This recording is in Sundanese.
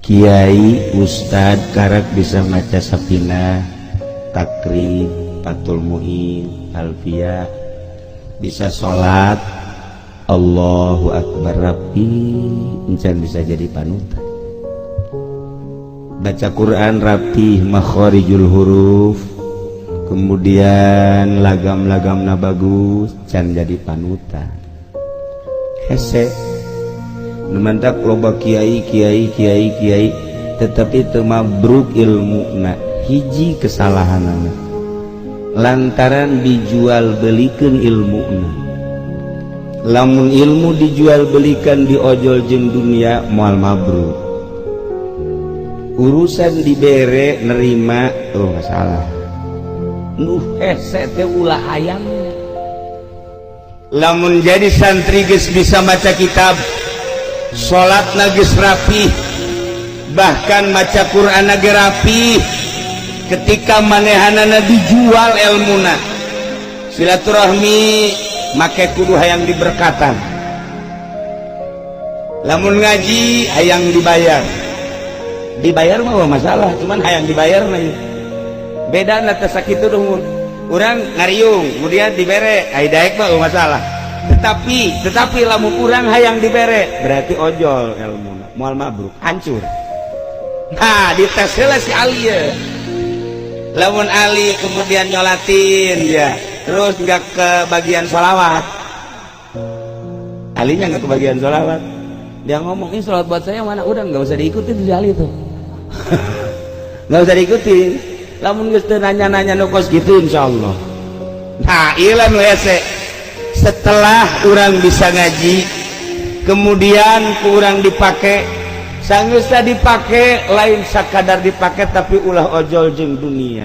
Kiai, Ustad karak bisa maca Safinah, Takrib, Fathul Muin, Alfiyah, bisa salat Allahu Akbar rapi, encan bisa jadi panutan. Baca Quran rapi, makhorijul huruf, kemudian lagam-lagam na bagus, can jadi panutan. Hese nu mantak loba kiai, kiai, kiai, kiai, tetapi teu mabruk ilmu. Na hiji kesalahan lantaran dijual belikan ilmu. Lamun ilmu dijual belikan, diojol jeung dunia, moal mabrur. Urusan dibere nerima, oh, masalah. Nu hese teh ulah hayang. Lamun jadi santri geus bisa maca kitab, salat geus rapi, bahkan maca Quran ge rapi, ketika manehanana dijual ilmuna, silaturahmi make kudu hayang diberkatan, lamun ngaji hayang dibayar. Dibayar mah masalah, cuman hayang dibayar mah beda. Na teh sakitu dong, urang ngariung kemudian dibere, ai daek mah masalah. Tetapi tetapi lamun urang hayang dibere, berarti ojol ilmu, moal mabruk, hancur. Nah, dites heula si Ali ya. Lamun Ali kemudian nyolatin ya, terus nggak ke bagian sholawat, Alinya nggak ke bagian sholawat, dia ngomong, "Ini sholawat buat saya mana?" Udah, nggak usah diikutin si Ali tuh, nggak usah diikutin. Lamun geus teu nanya-nanya nu kos gitu, insyaallah. Nah, ieu nu hese. Setelah orang bisa ngaji, kemudian kurang dipakai, sanggeusna dipake, lain sakadar dipake, tapi ulah ojol jeung dunia.